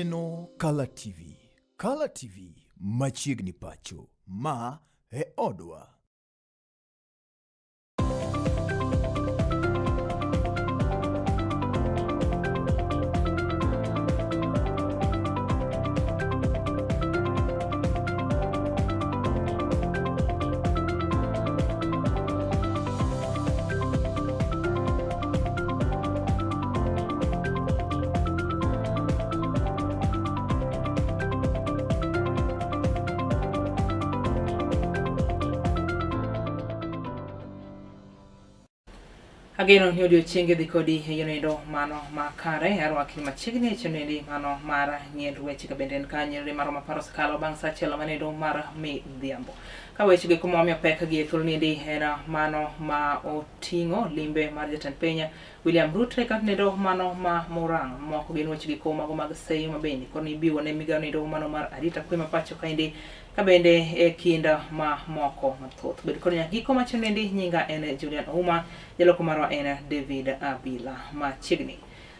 Ineno Kala TV. Kala TV machiegni pacho. Ma e odwa. Ageno ni odiochienge dhi kodi e yono mano makare arwaki machiegni e chenro mano mar ng'iend weche ka bende en ka nyiriri maromo apar osekalo bang' sa achiel manendo mar midhiambo. Ka weche gi kuma omiyo pek gi e thuolo niendi en mano ma oting'o limbe mar jatend piny William Ruto e kaunti nendo mano ma Murang'a. Moko gin weche gi mago mag seyo ma bende koro ibiwo ne migawo nendo mano mar arita kwe ma pacho kaendi ka bende e kind ma moko mathoth. Bed kod nyaka giko ma chenro niendi nyinga en Julian Ouma, jaloko marwa en David Abila machiegni.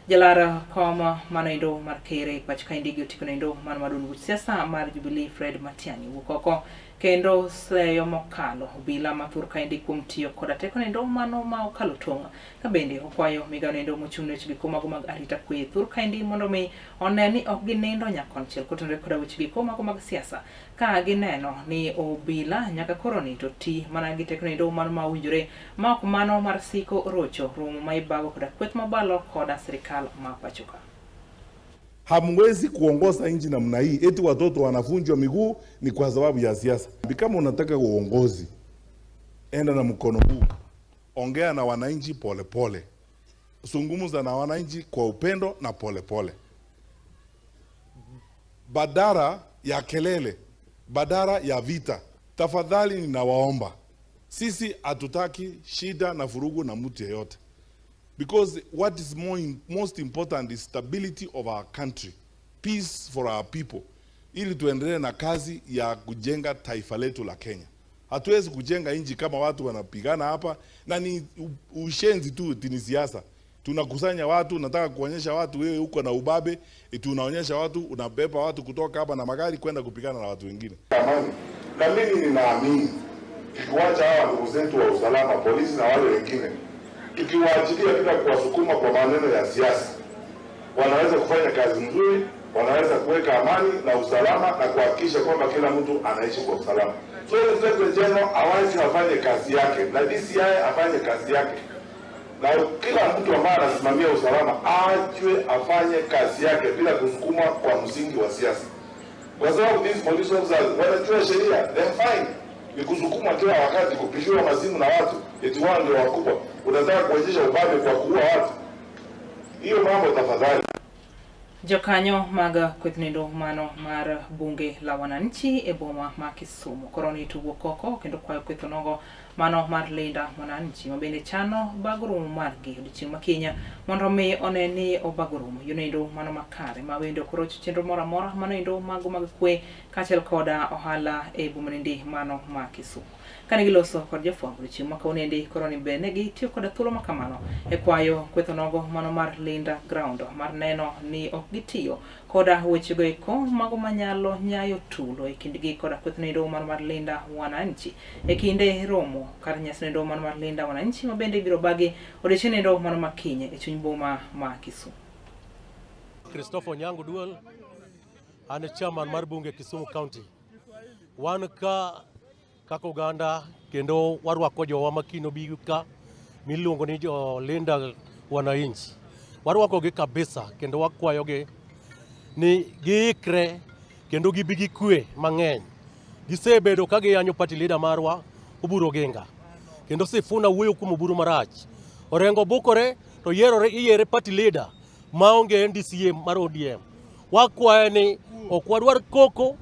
Jalar kom manoendo mar ker e pach kaendi gi otiko noendo mano mar duond buch siasa mar Jubilee Fred Matiang'i wuok oko kendo seyo mokalo obila ma thur kaendi kuom tiyo koda teko noendo mano ma okalo tong' ka bende okwayo migawo noendo mochung' ne weche giko mago mag arita kwe thur kaendi mondo mi one ni ok ginindo nyakonchiel kotenore koda weche giko mago mag siasa ka gineno ni obila nyaka koroni to ti mana gi teko noendo mano ma owinjore ma ok mano mar siko rocho romo ma ibago koda kweth mabalo koda sirikal ma pachoka. Hamwezi kuongoza nchi namna hii eti watoto wanavunjwa miguu ni kwa sababu ya siasa. Kama unataka uongozi, enda na mkono huu, ongea na wananchi polepole, zungumza na wananchi kwa upendo na polepole, badala ya kelele, badala ya vita. Tafadhali ninawaomba, sisi hatutaki shida na furugu na mtu yeyote, because what is most important is stability of our country, peace for our people, ili tuendelee na kazi ya kujenga taifa letu la Kenya. Hatuwezi kujenga nchi kama watu wanapigana hapa, na ni ushenzi tu, eti ni siasa. Tunakusanya watu, nataka kuonyesha watu wewe uko na ubabe, eti unaonyesha watu, unabeba watu kutoka hapa na magari kwenda kupigana na watu wengine. Amani. Na mimi ninaamini tukiwacha hawa ndugu zetu wa usalama, polisi na wale wengine, tukiwaachilia bila kuwasukuma kwa maneno ya siasa, wanaweza kufanya kazi nzuri, wanaweza kuweka amani na usalama na kuhakikisha kwamba kila mtu anaishi kwa usalama. So Inspector General awache afanye kazi yake na DCI afanye kazi yake, na kila mtu ambaye anasimamia usalama aachwe afanye kazi yake bila kusukumwa kwa msingi wa siasa, kwa sababu these police officers wanajua sheria, they're fine. Ni kusukumwa kila wakati, kupishiwa masimu na watu eti wao ndio wakubwa. Unataka kuonyesha ubabe kwa kuua watu? Hiyo mambo tafadhali. Jokanyo mag kweth nindo mano mar bunge la wananchi e boma ma Kisumu koro ni to wuok oko kendo kwayo kweth onogo mano mar Linda Mwananchi ma bende chano bago romo margi odiochieng' ma kiny mondo mi one ni obago romo yonoendo mano makare ma bende ok orocho chenro moro amora manoendo mago mag kwe kaachiel koda ohala e boma nendi mano ma Kisumu. Kane giloso kod jofwambo odiochieng' ma kawuono koro ni bende gitiyo koda thuolo ma kamano e kwayo kweth onogo mano mar Linda Ground mar neno ni ok gitiyo koda wechego eko mago manyalo nyayo tulo e kindgi koda kweth noendo mano mar Linda Wananchi e kinde romo kar nyasi noendo mano mar Linda Wananchi ma bende ibiro bagi odiochieng' noendo mano ma kiny e chuny boma ma Kisumu. Christopher Onyango Duol, an chairman mar bunge Kisumu County. Wan ka kaka oganda kendo warwako jowa ma kiny obi ka miluongo ni jo Linda Wananchi. Warwakogi kabisa kendo wakwayogi ni giikre kendo gibi gi kwe mang'eny. Gisebedo ka giyanyo party leader marwa Oburu Oginga. Kendo Sifuna wuoyo kuom Oburu marach. Orengo bukore to yierore iyiere party leader maonge NDCA mar ODM. Wakwaye ni ok wadwar koko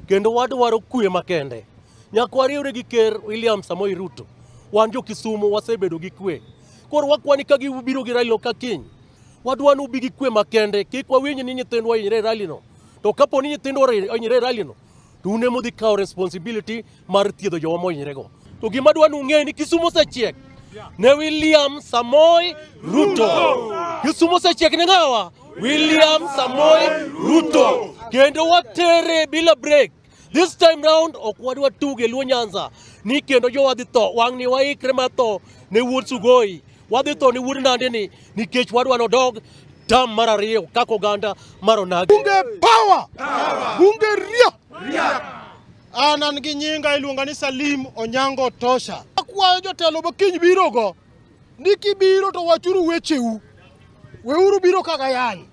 kendo wadwaro kwe makende. Nyaka wariwre gi Ker William Samoei Ruto. Wan jo Kisumu wasebedo gi kwe. Koro wakwa ni ka gibiro gi rally ka kiny, wadwa ni ubi gi kwe makende, kik wawinj ni nyithindwa ohinyre e rally no. To kapo ni nyithindwa ohinyre e rally no, to un ema udhi kawo responsibility mar thiedho jowa mohinyrego. To gima adwa ni ung'e ni Kisumu osechiek ne William Samoei Ruto. Kisumu osechiek ne ng'awa? William Samoei Ruto. Kendo watere bila break. This time round ok wadwa tuge Luo Nyanza ni kendo jowa dhi tho wang' ni waikre mar tho ne wuod Sugoi wadhi tho ne wuod Nandi ni nikech wadwa nodog tam mar ariyo kaka oganda mar onagi. Bunge power! Bunge ria! An an gi nyinga iluonga ni Salim Onyango Tosha. Akwayo jotelo ma kiny birogo ni kibiro to wachuru wecheu. Weuru biro kaka yany.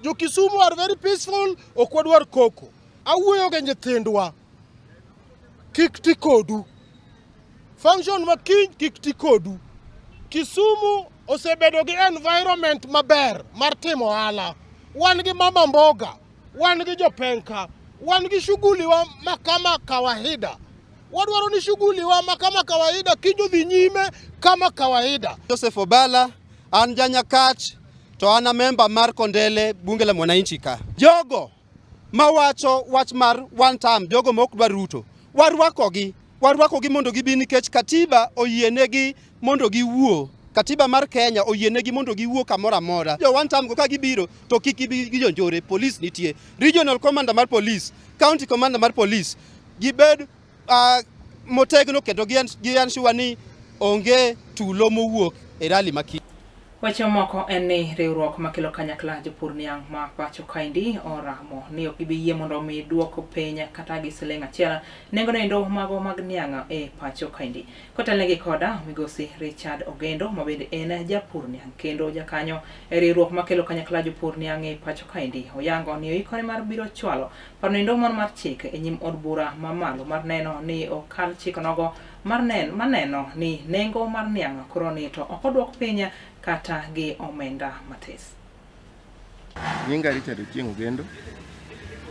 Jo Kisumu are very peaceful, ok wadwar koko. Awuoyo gi nyithindwa. Kik ti kodu. Function ma kiny kik ti kodu. Kisumu osebedo gi environment maber mar timo ohala. Wan gi mama mboga, wan gi jopenka, wan gi shughuli wa ma kama kawaida. Wadwaro ni shughuli wa ma kama kawaida kiny odhi nyime kama kawaida. Joseph Obala, an janyakach to an a member mar Kondele bunge la mwananchi ka. Jogo mawacho wach mar one term, jogo ma ok dwar Ruto, warwakogi, warwakogi mondo gibi nikech katiba oyienegi mondo giwuo. Katiba mar Kenya oyienegi mondo giwuo kamoro amora. Jo one term go ka gibiro to kik gibi gi jonjore, police nitie. Regional commander mar police, county commander mar police, gibed motegno kendo gi ensure ni onge tulo mowuok e rally ma kiny. Weche moko en ni riwruok makelo kanyakla jopur niang' ma pacho kaendi oramo ni ok gibi yie mondo omi duoko piny kata gi siling' achiel nengo noendo mago mag niang' e pacho kaendi. Kotelnegi koda migosi Richard Ogendo ma bende en japur niang' kendo jakanyo e riwruok makelo kanyakla jopur niang' e pacho kaendi oyango ni oikore mar biro chwalo paro noendo mar chik e nyim od bura mamalo mar neno ni okal chik nogo mar maneno ni nengo mar niang' koro ni to ok odwok piny kata gi omenda matis. Nyinga Richard Ochieng' Ogendo,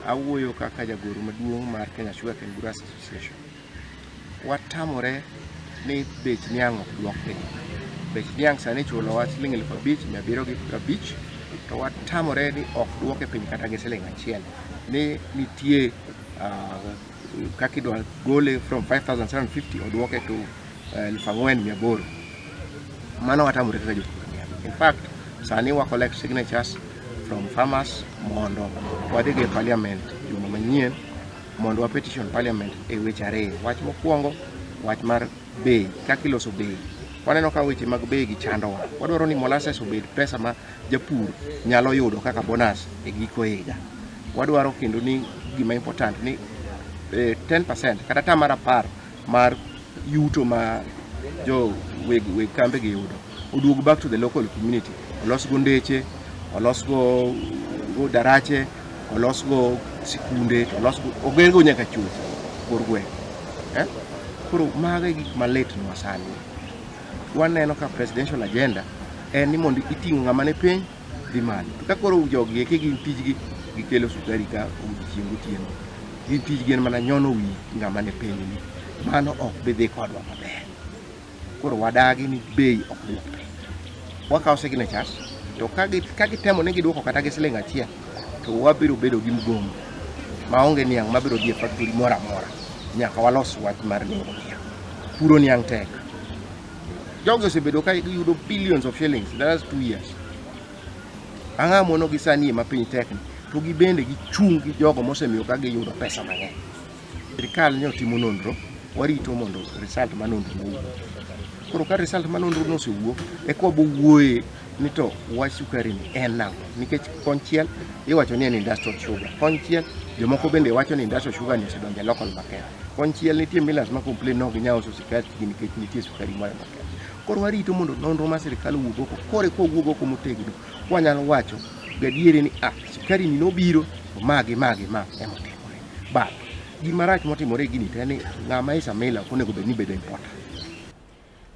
awuoyo kaka jagoro maduong' mar Kenya Sugarcane Growers Association. Watamore ni bech niang' ok dwok piny. Bech niang' sani ichulowa siling' 5750 to watamore ni ok dwoke piny kata gi siling' achiel. Ni nitie kaka idwa gole from 5750 odwoke to 4800. Mano watamore kaka jopur niang'. In fact, sani wa collect signatures from farmers mondo wadhi go e parliament juma manyien mondo wa petition parliament e weche ariyo. Wach mokwongo, wach mar bei, kaka iloso bei. Waneno ka weche mag bei gi chandowa. Wadwaro ni molasses obed pesa ma japur nyalo yudo kaka bonus e giko higa. Wadwaro kendo ni gima important ni 10% kata atamalo 10 mar yuto ma jo weg kambe gi yudo oduog back to the local community, olosgo ndeche, olosgo go darache, olosgo sikunde, to olosgo ogergo nyaka choche kor gweng'. Eh? Koro mago e gik malitnwa sani. Waneno ka presidential agenda en ni mondo iting'o ng'ama ni piny dhi malo. To ka koro jogi eki gin tijgi gikelo sukari ka odiochieng' gotieno. Gin tijgi en mana nyono wi ng'ama ni piny ni. Mano ok bi dhi kodwa maber. Koro wadagi ni bei ok duok piny. Wakawo signatures to ka gitemo ni giduoko kata gi siling' achiel to wabiro bedo gi mgomo maonge niang' mabiro dhi e factory moro amora. Nyaka walos wach mar nengo niang'. Puro niang' tek. Jogi osebedo ka giyudo billions of shillings in the last 2 years. Ang'o mono gi sani ema piny tekni to gibende gichung' gi jogo mosemiyo ka giyudo pesa mang'eny. Sirikal ne otimo nonro, warito mondo result mar nonro owuok. Koro ka result mar nonro no osewuok, eka wabo wuoye ni to wach sukari ni en nang'o. Nikech konchiel iwacho ni en industrial sugar, konchiel jomoko bende wacho ni industrial sugar ni osedonjo e local market. Konchiel nitie millers ma complain ni ok ginyal uso sukari nikech nitie sukari moro e market. Koro warito mondo nonro mar sirikal owuog oko, koro eka owuog oko motegno, wanyalo wacho gadieri ni ah, sukari ni nobiro to ma gi ma gi ma ema otimore. But gima rach motimore e gini to en ni ng'ama is a miller ok onego bed ni bedo importer.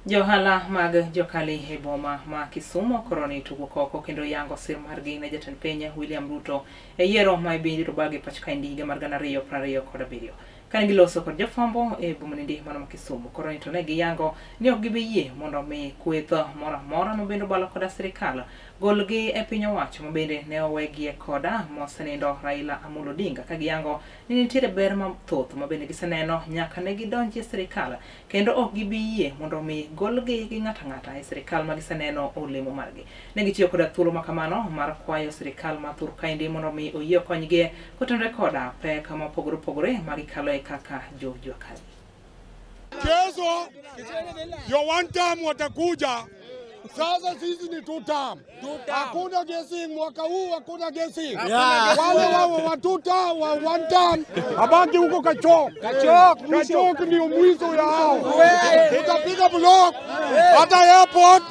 Johala mag jokali e boma ma Kisumu koro ni tugo koko kendo yango sir margi ne jatend piny William Ruto e yiero ma ibiro bagi pacho kaendi higa mar 2027. Kane giloso kod jofwambo e boma nendi mano ma Kisumu, koro ni to ne giyango ni ok gibi yie mondo mi kweth moro amora ma bende obalo koda sirikal golgi e piny owacho ma bende ne owegie koda mosenindo Raila Amolo Odinga ka giyango ni nitiere ber mathoth ma bende giseneno nyaka ne gidonji e sirikal kendo ok gibi yie mondo mi golgi gi ng'ato ang'ata e sirikal ma giseneno olemo margi. Ne gitiyo koda thuolo ma kamano mar kwayo sirikal ma thur kaendi mondo mi oyie okonygi kotenore koda pek mopogore opogore ma gikaloe kaka jo jua kali. Kesho yo one term watakuja. Sasa sisi ni two term. Hakuna guessing mwaka huu, hakuna guessing. Wale wao wa two term, wa one term abaki huko Kachok. Kachok, Kachok ndio mwisho ya hao. Tutapiga block hata airport,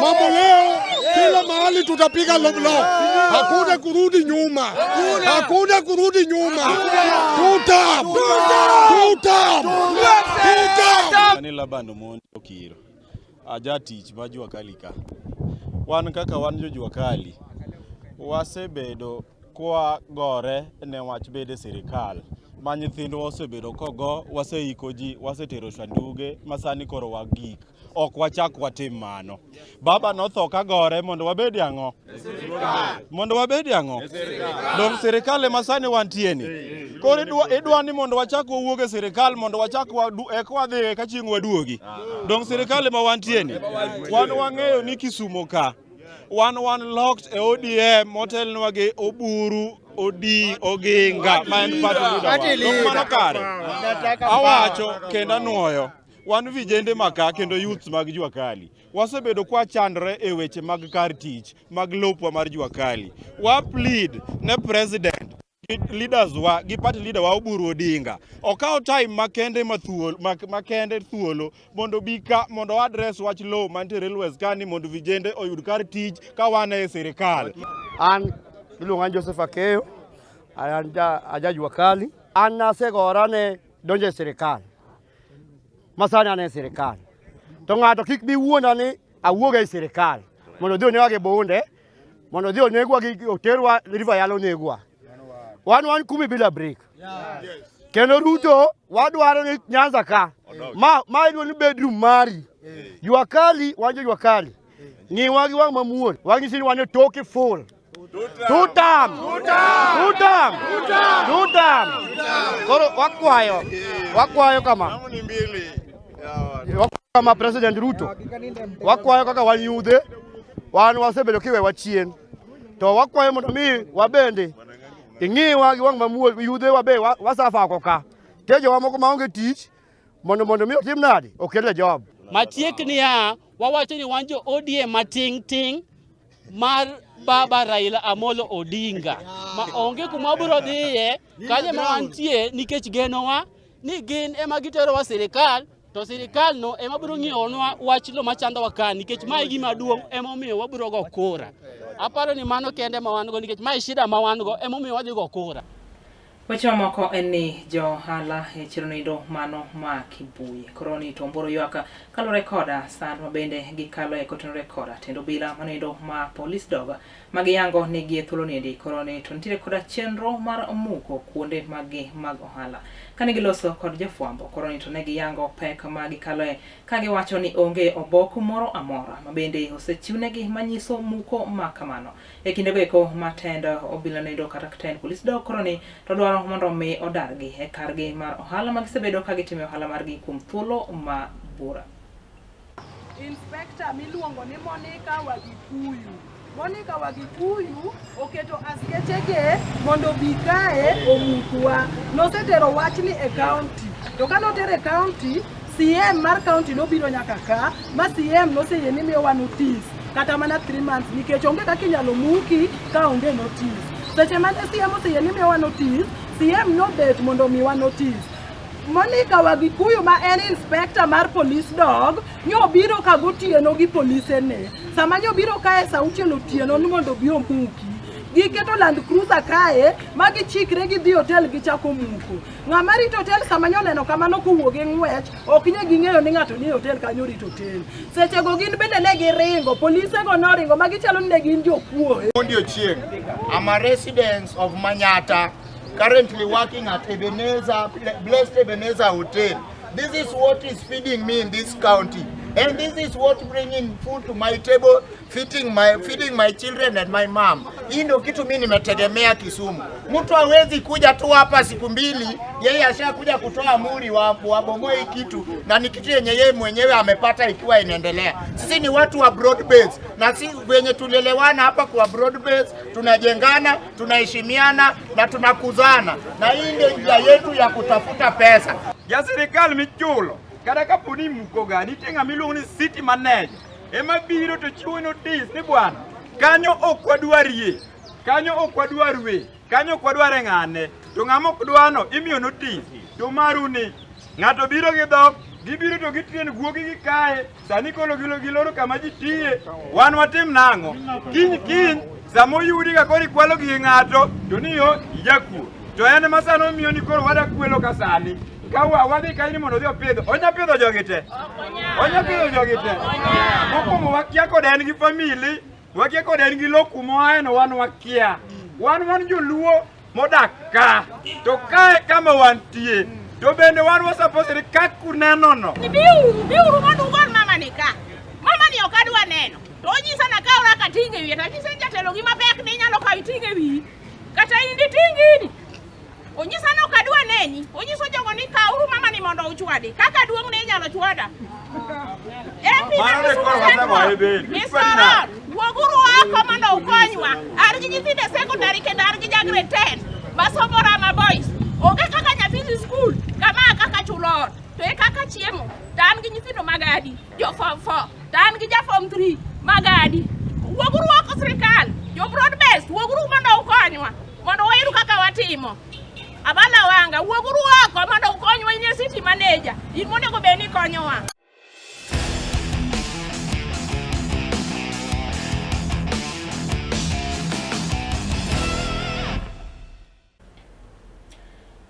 mambo leo, kila mahali tutapiga block. Hakuna kurudi nyuma, hakuna kurudi nyuma. Two term, two term, two term. Ani Laban Omondi Okiro, ajatich ma jua kali ka. Wan kaka wan jo jua kali, wasebedo kwa gore ne wach bedo e sirikal ma nyithindwa osebedo kogo, waseiko ji, wasetero sanduge ma sani koro wagik. Ok wachak watim mano. Baba notho ka gore mondo wabed ang'o? Mondo wabed ang'o? Dong' sirikal ema sani wantie ni. Koro idwa, idwa ni mondo wachak wawuog e sirikal mondo wachak wadu, eka wadhi eka chieng' waduogi. Dong' sirikal ema wantie ni. Wan wang'eyo ni Kisumo ka wan wan locked e ODM motelnwa gi Oburu Odi Oginga ma en party leader wa. Dong' mano kare. Awacho kendo anuoyo. Wan vijende maka kendo youths mag jua kali wasebedo kwa chandre e weche mag kar tich mag lopwa mar jua kali. Wa plead ne president gi leaders wa gi party leader wa Oburu Odinga okaw time makende mathuolo makende thuolo mondo bi ka mondo address wach lowo mantie railways kani mondo vijende oyud kar tich ka wan e sirikal. An iluonga ni Joseph Akeyo, an ja aja jua kali. An nasegora ne donjo e sirikal. Masani an e sirikal. To ng'ato kik bi wuonda ni awuog e sirikal mondo odhi onegwa gi bunde, mondo odhi onegwa gi oterwa River Yala onegwa. Wan wan kumi bila break. Kendo Ruto wadwaro ni Nyanza ka ma ma idwa ni bedroom mari. Jua kali wan jo jua kali. Ng'iwa gi wang' mamuol. Wang'isi ni wan e toke full. Two term. Two term. Two term. Koro wakwayo wakwayo kama wakwayo kama President Ruto wakwayo kaka wan yudhe wan wasebedo kiwewa chien to wakwayo mondo mi wabende ing'iwa gi wang' mamuol yudhe wabe wasafa oko ka nitie jowa moko maonge tich mondo mondo mi otim nade okelne job. Matiek niya, wawacho ni wan jo ODM mating' ting' mar baba Raila Amolo Odinga ma onge kuma wabiro dhiye kanyo ma wantie nikech genowa ni gin ema giterowa sirikal to sirikal no ema biro ng'iyonwa wach lo machandowa ka nikech mae gima duong' emomiyo wabiro go kura. Aparo ni mano kende ma wan go nikech mae shida ma wan go emomiyo wadhi go kura. Weche mamoko en ni johala e chiro nindo mano ma Kibuye koro ni to omboro ywak kaluwore koda sand ma bende gikaloe kotenore koda tend obila manindo ma police dog ma giyango ni gie thuolo niendi koro ni to nitiere koda chenro mar muko kuonde maggi mag ohala. Kane giloso kod jofwambo koro ni to ne giyango pek ma gikaloe ka giwacho ni onge obok moro amora ma bende osechiwnegi manyiso muko ma kamano. E kindego eko ma tend obila noyudo kata tend polis dok koro ni to dwaro mondo mi odargi e kargi mar ohala ma gisebedo ka gitime ohala margi kuom thuolo ma bura. Inspector miluongo ni Monica Wagikuyu. Monica Wagikuyu oketo askechege mondo obi kae omukwa. Nosetero wachni e county. To ka notere e county, CM mar county nobiro nyaka ka, ma CM noseyie ni miyowa notice kata mana 3 months nikech onge kaka inyalo muki ka onge notice. Seche mane CM oseyie ni miyowa notice, CM nobet mondo omiwa notice. Monica Wagikuyu ma en inspector mar police dog nyobiro ka gotieno gi polise ne. Sama nyobiro kae sa auchiel otieno ni mondo obi omuki. Giketo Land Cruiser kae ma gichikre gidhi hotel gichako muko. Ng'ama rito hotel sama nyoneno kamano kowuok gi ng'wech ok nye ging'eyo ni ng'ato ni e hotel kanyo rito hotel. Sechego gin bende ne giringo, polisego noringo ma gichalo ni ne gin jokuoe. Mondi Ochieng. I'm a resident of Manyata, currently working at Ebenezer, Blessed Ebenezer Hotel. This is what is feeding me in this county. And this is what bringing food to my table, feeding my children and my mom. Hii ndio kitu mimi nimetegemea Kisumu. Mtu hawezi kuja tu hapa siku mbili, yeye ashakuja kutoa amri wa wabomoe hii kitu, na ni kitu yenye yeye mwenyewe amepata ikiwa inaendelea. Sisi ni watu wa broad base, na si wenye tulielewana hapa kwa broad base, tunajengana, tunaheshimiana na tunakuzana, na hii ndio njia yetu ya kutafuta pesa. Ja sirikal michulo kata kapo ni imuko ga nitie ng'ama iluongo ni city manager ema biro to chiwo notice ni bwana kanyo ok wadwarie kanyo ok wadwar we kanyo ok wadware ng'ane to ng'ama ok dwano imiyo notice to maru ni ng'ato biro gi dhok gibiro to gitrien guogi gi kae sani koro giloro kama ji tiye wan watim nang'o kiny kiny sama oyudi ka koro ikwalo gige ng'ato to ni yo ijakuo to en ema sani omiyo ni koro wada kwelo ka sani ka wadhi kanyo ni mondo odhi opidh onya pidho jogi te onya pidho jogi te mokwongo wakia kod en gi family wakia kod en gi lo kuma oae wan wakia wan wan joluo modak ka to kae kama wantie to bende wan wasupposed kaka uneno no. Biuru, biuru mondo ugol mama ni ka. Mama ni ok adwa neno. To onyisa nakawra kating'e wiye to anyise ni jatelo gima pek ni inyalo kawo iting' e wiyi. Kata in diting' gini. Onyisa ni ok adwa neni. Onyiso jogo ni kawuru mama ni mondo uchwadi. Kaka duong' ne inyalo chwada. MP Mano ne koro wasegoye bende. Mr. Wuoguru oko mondo ukonywa. An gi nyithindo e secondary kendo an gi ja grade 10 masomo Rama Boys. Onge kaka nyathi dhi skul kama kaka chulo ot to e kaka chiemo. To an gi nyithindo mag adi jo form 4 to an gi ja form 3 mag adi. Wuoguru oko sirikal, jo broad based, wuoguru mondo ukonywa mondo wayud kaka watimo. Abala Wanga, wuoguru oko mondo ukonywa in e city manager, in monego bed ni ikonyowa.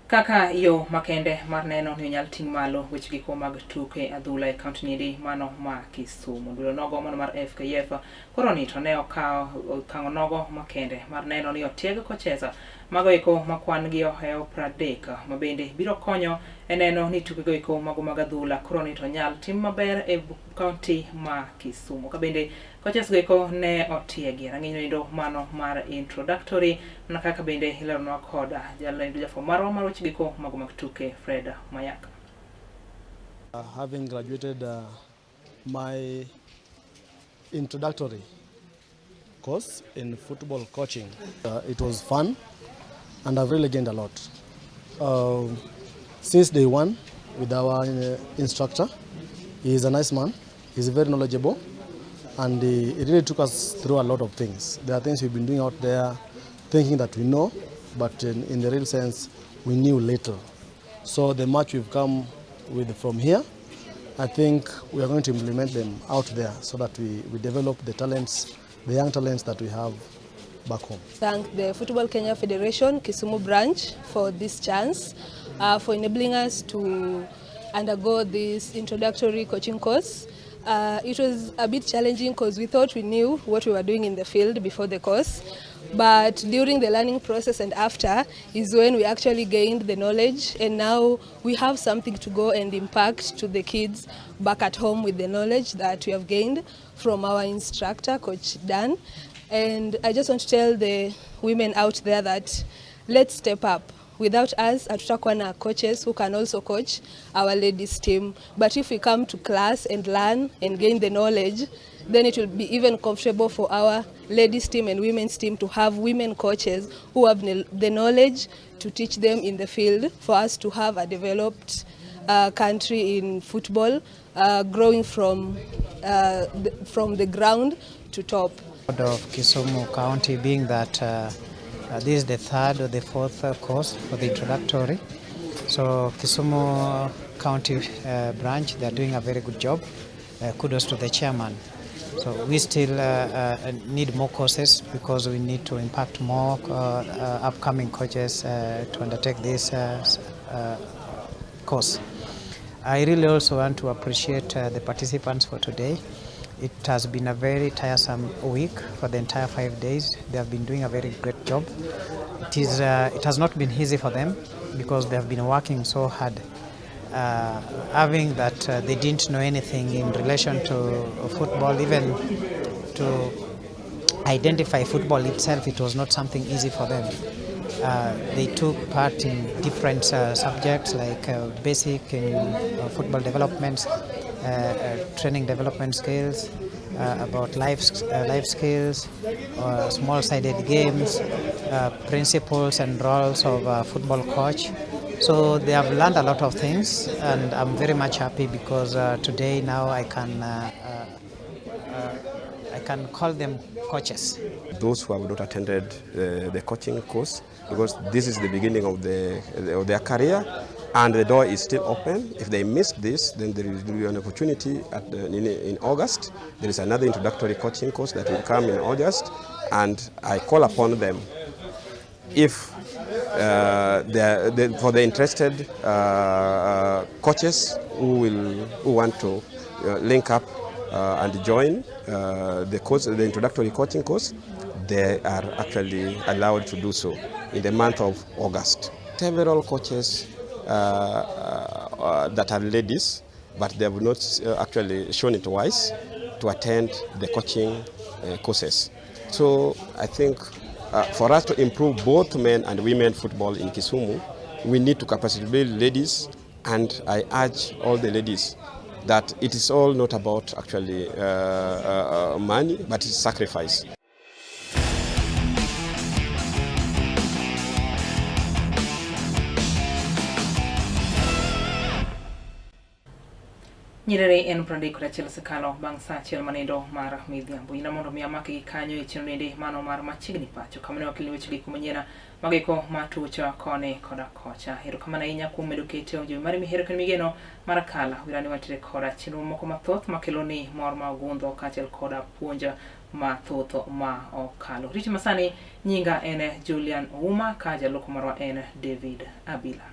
Kaka yo makende mar neno ni onyal ting' malo weche giko mag tuke adhula e kaunti nieri mano ma Kisumu. Duolo nogo mano mar FKF koro ni to ne okawo okang' nogo makende mar neno ni otieg coaches mago eko ma kwan gi ohewo 30 ma bende biro konyo e neno ni tukego eko mago mag adhula koro ni to nyal tim maber e kaunti ma Kisumu. Ka bende coaches go eko ne otiegi rang'iny noendo mano mar introductory mana kaka bende ileronwa kod jalendo jafwambo marwa mar weche giko mago mag tuke Fred Mayaka. Having graduated my introductory course in football coaching, it was fun and I've really gained a lot. Since day one with our instructor, he is a nice man, he's very knowledgeable, and he really took us through a lot of things. There are things we've been doing out there thinking that we know, but in the real sense, we knew little. So the much we've come with from here, I think we are going to implement them out there so that we develop the talents, the young talents that we have back home. Thank the Football Kenya Federation, Kisumu branch, for this chance, for enabling us to undergo this introductory coaching course. It was a bit challenging because we thought we knew what we were doing in the field before the course, but during the learning process and after is when we actually gained the knowledge, and now we have something to go and impact to the kids back at home with the knowledge that we have gained from our instructor, Coach Dan. And I just want to tell the women out there that let's step up. Without us, hatutakuwa na coaches who can also coach our ladies team. But if we come to class and learn and gain the knowledge, then it will be even comfortable for our ladies team and women's team to have women coaches who have the knowledge to teach them in the field, for us to have a developed country in football, growing from the ground to top. Of Kisumu County, being that this is the third or the fourth course for the introductory. So Kisumu County branch, they are doing a very good job. Kudos to the chairman. So we still need more courses because we need to impact more upcoming coaches to undertake this course. I really also want to appreciate the participants for today. It has been a very tiresome week for the entire 5 days. They have been doing a very great job. It has not been easy for them because they have been working so hard. Having that they didn't know anything in relation to football, even to identify football itself, it was not something easy for them. They took part in different subjects like basic in football development, training development skills, about life skills, small-sided games, principles and roles of a football coach. So they have learned a lot of things, and I'm very much happy because today now I can call them coaches. Those who have not attended the coaching course, because this is the beginning of their career, and the door is still open. If they miss this, then there will be an opportunity in August. There is another introductory coaching course that will come in August, and I call upon them if for the interested coaches who want to link up and join the course, the introductory coaching course, they are actually allowed to do so in the month of August. Several coaches that are ladies, but they have not actually shown it wise to attend the coaching courses. So I think for us to improve both men and women football in Kisumu, we need to capacity build ladies, and I urge all the ladies that it is all not about actually money, but it's sacrifice. Nyerere en 31 osekalo bang' saa achiel manindo mar midhiambo. Yina mondo mi amaki gi kanyo e chenro nende mano mar machiegni pacho. Kama ne wakelni weche gik manyien magiko matucho koni koda kocha. Erokamano ahinya kuom medo keto jowi mari mihero kendo migeno mar Kala. Wirani wantiere koda chenro moko mathoth makelo ni mor ma ogundho kaachiel koda puonj mathoth ma okalo. Rich masani nyinga en Julian Ouma ka jaloko marwa en David Abila.